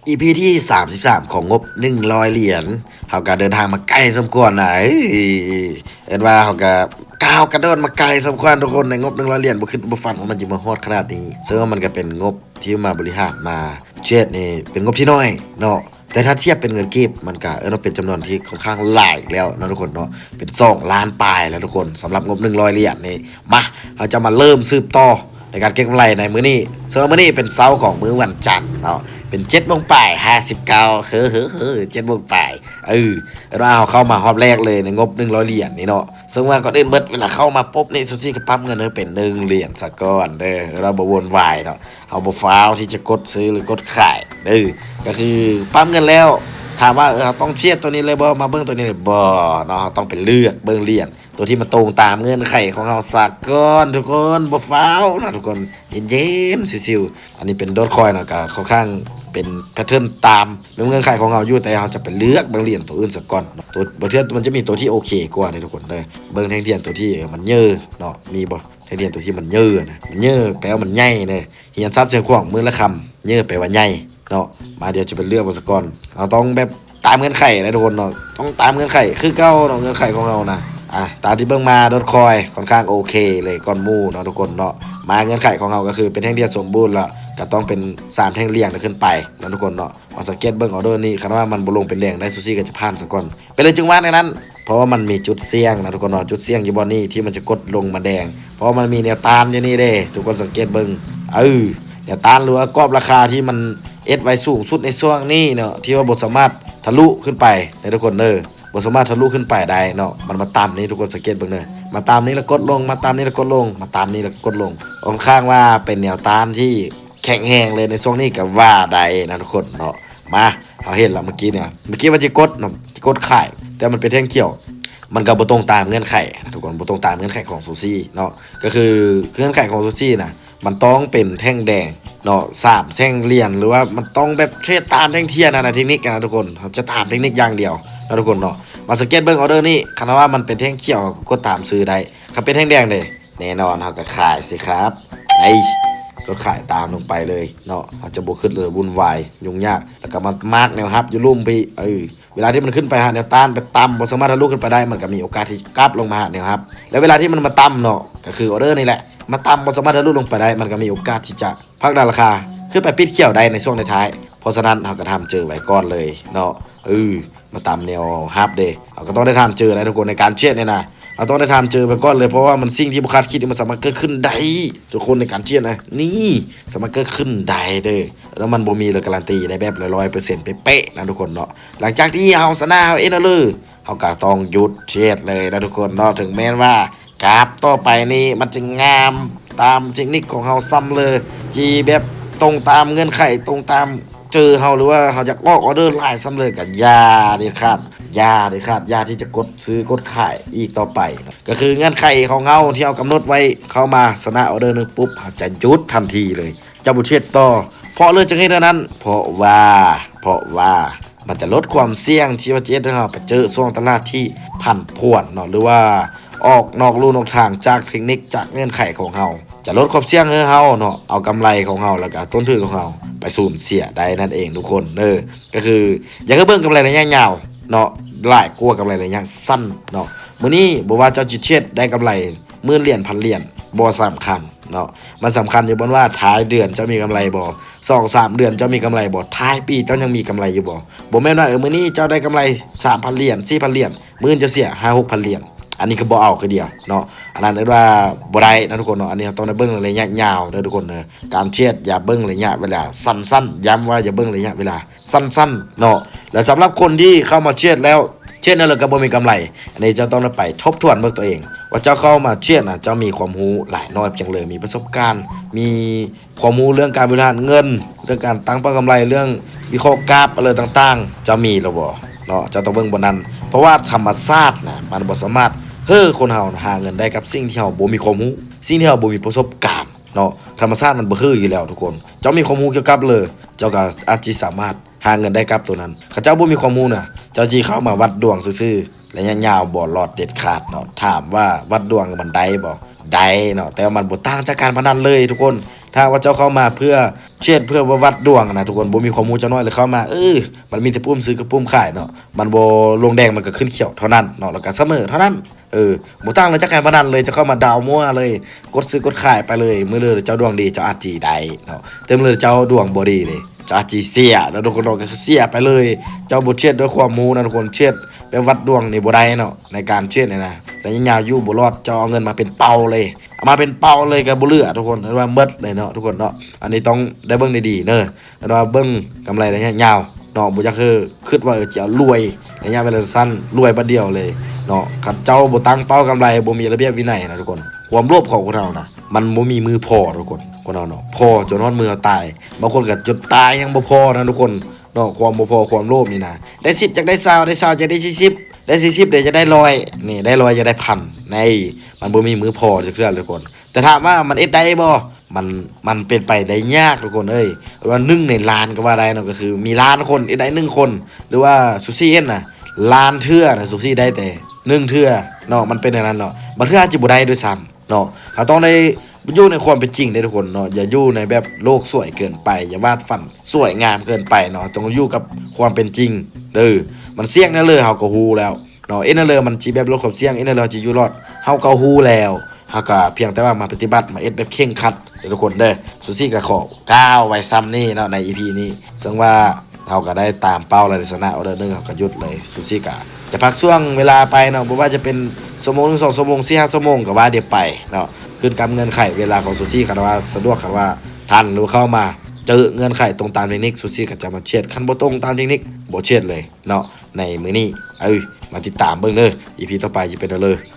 ອີພີ ທີສາມສິບສາມ ຂອງງົບໜຶ່ງຮ້ອຍຫຼຽນ ເຮົາກໍເດີນທາງມາໄກສົມຄວນນະ ເອີຍ ເອີ້ນວ່າເຮົາກໍກ້າວກະໂດດມາໄກສົມຄວນທຸກຄົນ ໃນງົບໜຶ່ງຮ້ອຍຫຼຽນ ບໍ່ຄິດບໍ່ຝັນວ່າມັນຈະມາຮອດຂະໜາດນີ້ ເຊິ່ງວ່າມັນກໍເປັນງົບທີ່ມາບໍລິຫານມາເທຣດນີ້ເປັນງົບທີ່ນ້ອຍເນາະ ແຕ່ຖ້າທຽບເປັນເງິນກີບ ມັນກະ ເອີ້ນວ່າເປັນຈຳນວນທີ່ຄ່ອນຂ້າງຫຼາຍແລ້ວເນາະທຸກຄົນເນາະ ເປັນສອງລ້ານປາຍແລ້ວທຸກຄົນ ສຳລັບງົບໜຶ່ງຮ້ອຍຫຼຽນນີ້ ມາ ເຮົາຈະມາເລີ່ມສືບຕໍ່ໃນການເກັງກຳໄລໃນມື້ນີ້ ເຊິ່ງວ່າມື້ນີ້ເປັນເຊົ້າຂອງມື້ວັນຈັນເນາະ ເປັນເຈັດໂມງປາຍຫ້າສິບເກົ້າ ເຮີໆໆ ເຈັດໂມງປາຍ ເອີ ເອີ້ນວ່າເຮົາເຂົ້າມາຮອບແລກເລີຍໃນງົບໜຶ່ງຮ້ອຍຫຼຽນນີ້ເນາະ ເຊິ່ງວ່າກ່ອນອື່ນເບິດ ເວລາເຂົ້າມາປຸບນີ້ ຊູຊີກໍປັບເງິນໃຫ້ເປັນໜຶ່ງຫຼຽນສາກ່ອນເດີ ເອີ້ນວ່າບໍ່ວຸ່ນວາຍເນາະ ເຮົາບໍ່ຟ້າວທີ່ຈະກົດຊື້ ຫຼື ກົດຂາຍເດີ ກໍຄືປັບເງິນແລ້ວ ຖາມວ່າ ເອີ ເຮົາຕ້ອງເທຣດຕົວນີ້ເລີຍບໍ່ ມາເບິ່ງຕົວນີ້ເລີຍບໍ່ເນາະ ເຮົາຕ້ອງໄປເລືອກເບິ່ງຫຼຽນ ຕົວທີ່ມັນຕົງຕາມເງື່ອນໄຂຂອງເຮົາສາກ່ອນທຸກຄົນ ບໍ່ຟ້າວເນາະທຸກຄົນ ເຢັນໆ ຊິວໆ ອັນນີ້ເປັນໂດດຄອຍເນາະ ກໍຄ່ອນຂ້າງເປັນແພັດເທີນຕາມເງື່ອນໄຂຂອງເຮົາຢູ່ ແຕ່ເຮົາຈະໄປເລືອກເບິ່ງຫຼຽນຕົວອື່ນສາກ່ອນເນາະ ຕົວ ບາງເທື່ອມັນຈະມີຕົວທີ່ໂອເຄກວ່າເດ້ທຸກຄົນເດີ ເບິ່ງແທ່ງທຽນຕົວທີ່ ເອີ ມັນເຍີເນາະ ມີບໍ່ ແທ່ງທຽນຕົວທີ່ມັນເຍີນະ ມັນເຍີແປວ່າມັນໃຫຍ່ເດີ ຮຽນສັບຊຽງຂວາງມື້ລະຄຳ ເຍີແປວ່າໃຫຍ່ເນາະ ມາ ດຽວຈະໄປເລືອກເບິ່ງສາກ່ອນ ເຮົາຕ້ອງແບບຕາມເງື່ອນໄຂນະທຸກຄົນເນາະ ຕ້ອງຕາມເງື່ອນໄຂຄືເກົ່າເນາະ ເງື່ອນໄຂຂອງເຮົານະ ອ່າ ຕາມທີ່ເບິ່ງມາໂດດຄອຍ ຄ່ອນຂ້າງໂອເຄເລີຍກ່ອນໝູ່ເນາະທຸກຄົນເນາະ ມາເງື່ອນໄຂຂອງເຮົາກໍຄືເປັນແທ່ງທຽນສົມບູນ ແລ້ວກໍຕ້ອງເປັນສາມແທ່ງລຽງຂຶ້ນໄປນະທຸກຄົນເນາະ ມາສັງເກດເບິ່ງອໍເດີນີ້ ຄັນວ່າມັນບໍ່ລົງເປັນແດງໄດ້ ຊູຊີກໍຈະຜ່ານສາກ່ອນ ເປັນຫຍັງຈຶ່ງວ່າແນວນັ້ນ ເພາະວ່າມັນມີຈຸດສ່ຽງນະທຸກຄົນເນາະ ຈຸດສ່ຽງຢູ່ບ່ອນນີ້ທີ່ມັນຈະກົດລົງມາແດງ ເພາະວ່າມັນມີແນວຕ້ານຢູ່ນີ້ເດ້ ທຸກຄົນສັງເກດເບິ່ງ ເອີ ແນວຕ້ານ ຫຼືວ່າກອບລາຄາທີ່ມັນເຮັດໄວ້ສູງສຸດໃນຊ່ວງນີ້ເນາະ ທີ່ວ່າບໍ່ສາມາດທະລຸຂຶ້ນໄປເດີທຸກຄົນເດີ ບໍ່ສາມາດທະລຸຂຶ້ນໄປໄດ້ເນາະ ມັນມາຕຳນີ້ ທຸກຄົນສັງເກດເບິ່ງເດີ ມາຕຳນີ້ແລ້ວກົດລົງ ມາຕຳນີ້ແລ້ວກົດລົງ ມາຕຳນີ້ແລ້ວກໍກົດລົງ ຄ່ອນຂ້າງວ່າເປັນແນວຕ້ານທີ່ ແຂງແຮງເລີຍໃນຊ່ວງນີ້ກໍວ່າໄດ້ນະທຸກຄົນເນາະ ມາ ເຮົາເຫັນແລ້ວເມື່ອກີ້ນີ້ ເມື່ອກີ້ວ່າຈະກົດເນາະ ຈະກົດຂາຍ ແຕ່ມັນເປັນແທ່ງຂຽວ ມັນກໍບໍ່ຕົງຕາມເງື່ອນໄຂນະທຸກຄົນ ບໍ່ຕົງຕາມເງື່ອນໄຂຂອງຊູຊີເນາະ ກໍຄືເງື່ອນໄຂຂອງຊູຊີນະ ມັນຕ້ອງເປັນແທ່ງແດງເນາະ ສາມແທ່ງລຽງ ຫຼືວ່າມັນຕ້ອງແບບເທຣດຕາມແທ່ງທຽນຫັ້ນນະ ເທັກນິກນະທຸກຄົນ ເຮົາຈະຕາມເທັກນິກຢ່າງດຽວນະທຸກຄົນເນາະ ມາສັງເກດເບິ່ງອໍເດີນີ້ ຄັນວ່າມັນເປັນແທ່ງຂຽວ ກໍກົດຕາມຊື້ໄດ້ ຄັນເປັນແທ່ງແດງເດ ແນ່ນອນ ເຮົາກໍຂາຍຊິຄັບ ໄອ້ ກໍຂາຍຕາມລົງໄປເລີຍເນາະ ເຮົາຈະບໍ່ຄິດເລີຍວຸ່ນວາຍ ຫຍຸ້ງຍາກ ແລ້ວກໍມາມາກແນວຮັບຢູ່ລຸ່ມພີ້ ເອີ ເວລາທີ່ມັນຂຶ້ນໄປຫາແນວຕ້ານ ໄປຕ່ຳ ບໍ່ສາມາດທະລຸຂຶ້ນໄປໄດ້ ມັນກໍມີໂອກາດທີ່ກັບລົງມາຫາແນວຮັບ ແລ້ວເວລາທີ່ມັນມາຕ່ຳເນາະ ກໍຄືອໍເດີນີ້ແຫຼະ ມາຕ່ຳ ບໍ່ສາມາດທະລຸລົງໄປໄດ້ ມັນກໍມີໂອກາດທີ່ຈະຜັກດັນລາຄາຂຶ້ນໄປປິດຂຽວໄດ້ໃນຊ່ວງທ້າຍໆ ເພາະສະນັ້ນ ເຮົາກໍທຳຈື່ໄວ້ກ່ອນເລີຍເນາະ ເອີ ມາຕາມແນວຮັບເດ້ ເຮົາກໍຕ້ອງໄດ້ຖາມເຈີນະທຸກຄົນ ໃນການເທຣດນີ້ນະ ເຮົາຕ້ອງໄດ້ຖາມເຈີໄປກ່ອນເລີຍ ເພາະວ່າມັນສິ່ງທີ່ບໍ່ຄາດຄິດ ມັນສາມາດເກີດຂຶ້ນໄດ້ ທຸກຄົນ ໃນການເທຣດນະ ນີ້ ສາມາດເກີດຂຶ້ນໄດ້ເດີ ແລ້ວມັນບໍ່ມີເລີຍກາຣັນຕີໄດ້ແບບຮ້ອຍເປີເຊັນເປະໆນະທຸກຄົນເນາະ ຫຼັງຈາກທີ່ເຮົາຊະນະເຮົາເອງແລ້ວເລີຍ ເຮົາກໍຕ້ອງຢຸດເທຣດເລີຍນະທຸກຄົນເນາະ ເຖິງແມ່ນວ່າກາບຕໍ່ໄປນີ້ມັນຈະງາມຕາມເທັກນິກຂອງເຮົາສ່ຳເລີຍ ທີ່ແບບຕົງຕາມເງື່ອນໄຂ ຕົງຕາມ ເຈີເຮົາ ຫຼືວ່າເຮົາຢາກອອກອໍເດີຫຼາຍສ່ຳເລີຍ ກໍຢ່າເດັດຂາດ ຢ່າເດັດຂາດ ຢ່າທີ່ຈະກົດຊື້ກົດຂາຍອີກຕໍ່ໄປ ກໍຄືເງື່ອນໄຂຂອງເຮົາທີ່ເຮົາກຳນົດໄວ້ ເຂົ້າມາຊະນະອໍເດີໜຶ່ງປຸບ ເຮົາຈະຢຸດທັນທີເລີຍ ຈະບໍ່ເທຣດຕໍ່ ເພາະເລີຍຈັ່ງເຮັດແນວນັ້ນ ເພາະວ່າ ເພາະວ່າ ມັນຈະລົດຄວາມສ່ຽງທີ່ວ່າຈະເຮັດໃຫ້ເຮົາໄປເຈີຊ່ວງຕະຫຼາດທີ່ຜັນຜວນເນາະ ຫຼືວ່າອອກນອກลู่ນອກທາງຈາກເທັກນິກ ຈາກເງື່ອນໄຂຂອງເຮົາ ຈະລົດຄວາມສ່ຽງໃຫ້ເຮົາເນາະ ເອົາກຳໄລຂອງເຮົາ ແລ້ວກະຕົ້ນທຶນຂອງເຮົາໄປສູນເສຍໄດ້ນັ້ນເອງທຸກຄົນເດີ ກໍຄືຢາກໃຫ້ເບິ່ງກຳໄລໄລຍະຍາວເນາະ ຫຼາຍກວ່າກຳໄລໄລຍະສັ້ນເນາະ ມື້ນີ້ບໍ່ວ່າເຈົ້າຊິເທຣດໄດ້ກຳໄລໝື່ນຫຼຽນ ພັນຫຼຽນ ບໍ່ສຳຄັນເນາະ ມັນສຳຄັນຢູ່ບ່ອນວ່າທ້າຍເດືອນເຈົ້າມີກຳໄລບໍ່ ສອງສາມເດືອນເຈົ້າມີກຳໄລບໍ່ ທ້າຍປີເຈົ້າຍັງມີກຳໄລຢູ່ບໍ່ ບໍ່ແມ່ນວ່າ ເອີ ມື້ນີ້ເຈົ້າໄດ້ກຳໄລສາມພັນຫຼຽນ ສີ່ພັນຫຼຽນ ມື້ອື່ນເຈົ້າເສຍຫ້າຫົກພັນຫຼຽນ ອັນນີ້ກໍບໍ່ເອົາຄືດຽວເນາະ ອັນນັ້ນເອີ້ນວ່າບໍ່ໄດ້ນະທຸກຄົນເນາະ ອັນນີ້ເຮົາຕ້ອງໄດ້ເບິ່ງໄລຍະຍາວເດີທຸກຄົນເດີ ການເທຣດຢ່າເບິ່ງໄລຍະເວລາສັ້ນໆ ຢ້ຳວ່າຢ່າເບິ່ງໄລຍະເວລາສັ້ນໆເນາະ ແລະສຳລັບຄົນທີ່ເຂົ້າມາເທຣດແລ້ວ ເທຣດແລ້ວກໍບໍ່ມີກຳໄລ ອັນນີ້ເຈົ້າຕ້ອງໄດ້ໄປທົບທວນເບິ່ງຕົວເອງ ວ່າເຈົ້າເຂົ້າມາເທຣດນະ ເຈົ້າມີຄວາມຮູ້ຫຼາຍນ້ອຍພຽງໃດ ມີປະສົບການ ມີ ຄວາມຮູ້ເລື່ອງການບໍລິຫານເງິນ ເລື່ອງການຕັ້ງເປົ້າກຳໄລ ເລື່ອງວິເຄາະກຣາຟ ອະໄລຕ່າງໆ ຈະມີຫຼືບໍ່ເນາະ ເຈົ້າຕ້ອງເບິ່ງບ່ອນນັ້ນ ເພາະວ່າທຳມະຊາດນະ ມັນບໍ່ສາມາດໃຫ້ຄົນເຮົານະ ຫາເງິນໄດ້ກັບສິ່ງທີ່ເຮົາບໍ່ມີຄວາມຮູ້ ສິ່ງທີ່ເຮົາບໍ່ມີປະສົບການເນາະ ທຳມະຊາດມັນບໍ່ໃຫ້ຢູ່ແລ້ວທຸກຄົນ ເຈົ້າມີຄວາມຮູ້ກ່ຽວກັບເລີຍ ເຈົ້າກໍອາດຊິສາມາດ ຫາເງິນໄດ້ກັບໂຕນັ້ນ ຄັນເຈົ້າບໍ່ມີຄວາມຮູ້ນະ ເຈົ້າຊິເຂົ້າມາວັດດວງຊື່ໆ ໄລຍະຍາວບໍ່ລອດເດັດຂາດເນາະ ຖາມວ່າວັດດວງມັນໄດ້ບໍ່ ໄດ້ເນາະ ແຕ່ວ່າມັນບໍ່ຕ່າງຈາກການພະນັນເລີຍທຸກຄົນ ຖ້າວ່າເຈົ້າເຂົ້າມາເພື່ອເທຣດ ເພື່ອມາວັດດວງນະທຸກຄົນ ບໍ່ມີຄວາມຮູ້ຈັກໜ້ອຍ ແລ້ວເຂົ້າມາ ເອີ ມັນມີແຕ່ປຸ່ມຊື້ກັບປຸ່ມຂາຍເນາະ ມັນບໍ່ລົງແດງ ມັນກໍຂຶ້ນຂຽວເທົ່ານັ້ນເນາະ ແລ້ວກໍສະເໝີເທົ່ານັ້ນ. ເອີ ບໍ່ຕ່າງເລີຍຈາກການພະນັນເລີຍ ເຈົ້າເຂົ້າມາດາວມົ້ວເລີຍ ກົດຊື້ກົດຂາຍໄປເລີຍ ມື້ເລີເຈົ້າດວງດີ ເຈົ້າອາດຊິໄດ້ເນາະ ແຕ່ມື້ເລີເຈົ້າດວງບໍ່ດີເດ ເຈົ້າອາດຊິເສຍເນາະ ທຸກຄົນເນາະ ກໍຄືເສຍໄປເລີຍ. ເຈົ້າບໍ່ເທຣດດ້ວຍຄວາມຮູ້ນະທຸກຄົນ ເທຣດແບບວັດດວງນີ້ບໍ່ໄດ້ເນາະ ໃນການເທຣດນີ້ນະ ໄລຍະຍາວຢູ່ບໍ່ລອດ ເຈົ້າເອົາເງິນມາເປັນເປົາເລີຍ ເອົາມາເປັນເປົາເລີຍກໍບໍ່ເຫຼືອທຸກຄົນ ເອີ້ນວ່າໝົດເລີຍເນາະ ທຸກຄົນເນາະ. ອັນນີ້ຕ້ອງໄດ້ເບິ່ງດີໆເດີ ເອີ້ນວ່າເບິ່ງກຳໄລໄລຍະຍາວເນາະ ບໍ່ຢາກຄືຄິດວ່າ ເອີ ຈະລວຍໄລຍະເວລາສັ້ນ ລວຍບາດດຽວເລີຍເນາະ. ຄັນເຈົ້າບໍ່ຕັ້ງເປົ້າກຳໄລ ບໍ່ມີລະບຽບວິໄນນະທຸກຄົນ ຄວາມໂລບຂອງຄົນເຮົານະ ມັນບໍ່ມີມື້ພໍທຸກຄົນ ຄົນເຮົາເນາະ ພໍຈົນຮອດມື້ເຮົາຕາຍ ບາງຄົນກໍຈົນຕາຍຍັງບໍ່ພໍນະທຸກຄົນເນາະ. ຄວາມບໍ່ພໍ ຄວາມໂລບນີ້ນະ ໄດ້ສິບຢາກໄດ້ຊາວ ໄດ້ຊາວຢາກໄດ້ສີ່ສິບ ໄດ້ສີ່ສິບເດ ຢາກໄດ້ຮ້ອຍ ນີ້ ໄດ້ຮ້ອຍຢາກໄດ້ພັນ ນີ້ ມັນບໍ່ມີມື້ພໍຈັກເທື່ອທຸກຄົນ. ແຕ່ຖາມວ່າມັນເຮັດໄດ້ບໍ່? ມັນ ມັນເປັນໄປໄດ້ຍາກທຸກຄົນເອີຍ ວ່າໜຶ່ງໃນລ້ານກໍວ່າໄດ້ເນາະ ກໍຄືມີລ້ານຄົນເຮັດໄດ້ໜຶ່ງຄົນ ຫຼືວ່າຊູຊິເຮັດນະ ລ້ານເທື່ອນະ ຊູຊິໄດ້ແຕ່ໜຶ່ງເທື່ອເນາະ ມັນເປັນແນວນັ້ນເນາະ. ບາງເທື່ອອາດຈະບໍ່ໄດ້ດ້ວຍຊ້ຳເນາະ ເຮົາຕ້ອງໄດ້ຢູ່ໃນຄວາມເປັນຈິງເດ້ທຸກຄົນເນາະ ຢ່າຢູ່ໃນແບບໂລກສວຍເກີນໄປ ຢ່າວາດຝັນສວຍງາມເກີນໄປເນາະ ຕ້ອງຢູ່ກັບຄວາມເປັນຈິງເດີ. ມັນສ່ຽງແນວເລີ ເຮົາກໍຮູ້ແລ້ວ ເນາະ ເຮັດແນວເລີມັນຊິແບບລົດຄວາມສ່ຽງ ເຮັດແນວເລີເຮົາຊິຢູ່ລອດ ເຮົາກໍຮູ້ແລ້ວ ເຮົາກໍພຽງແຕ່ວ່າມາປະຕິບັດ ມາເຮັດແບບເຄັ່ງຄັດເດີທຸກຄົນເດີ. ຊູຊິກໍຂໍກ່າວໄວ້ຊ່ຳນີ້ເນາະ ໃນອີພີນີ້ ເຊິ່ງວ່າເຮົາກໍໄດ້ຕາມເປົ້າແລ້ວ ໄດ້ຊະນະອໍເດີໜຶ່ງ ເຮົາກໍຢຸດເລີຍ. ຊູຊິກໍຈະພັກຊ່ວງເວລາໄປເນາະ ບໍ່ວ່າຈະເປັນຊົ່ວໂມງໜຶ່ງ ສອງຊົ່ວໂມງ ສີ່ຫ້າຊົ່ວໂມງ ກໍວ່າດຽວໄປເນາະ ຂຶ້ນກັບເງື່ອນໄຂເວລາຂອງຊູຊິ ຄັນວ່າສະດວກ ຄັນວ່າທັນ ຫຼືເຂົ້າມາເຈີເງື່ອນໄຂຕົງຕາມເທັກນິກ ຊູຊິກໍຈະມາເທຣດ ຄັນບໍ່ຕົງຕາມເທັກນິກ ບໍ່ເທຣດເລີຍ ເນາະ ໃນມື້ນີ້. ເອີ ມາຕິດຕາມເບິ່ງເດີ ອີພີຕໍ່ໄປຈະເປັນແນວເລີ.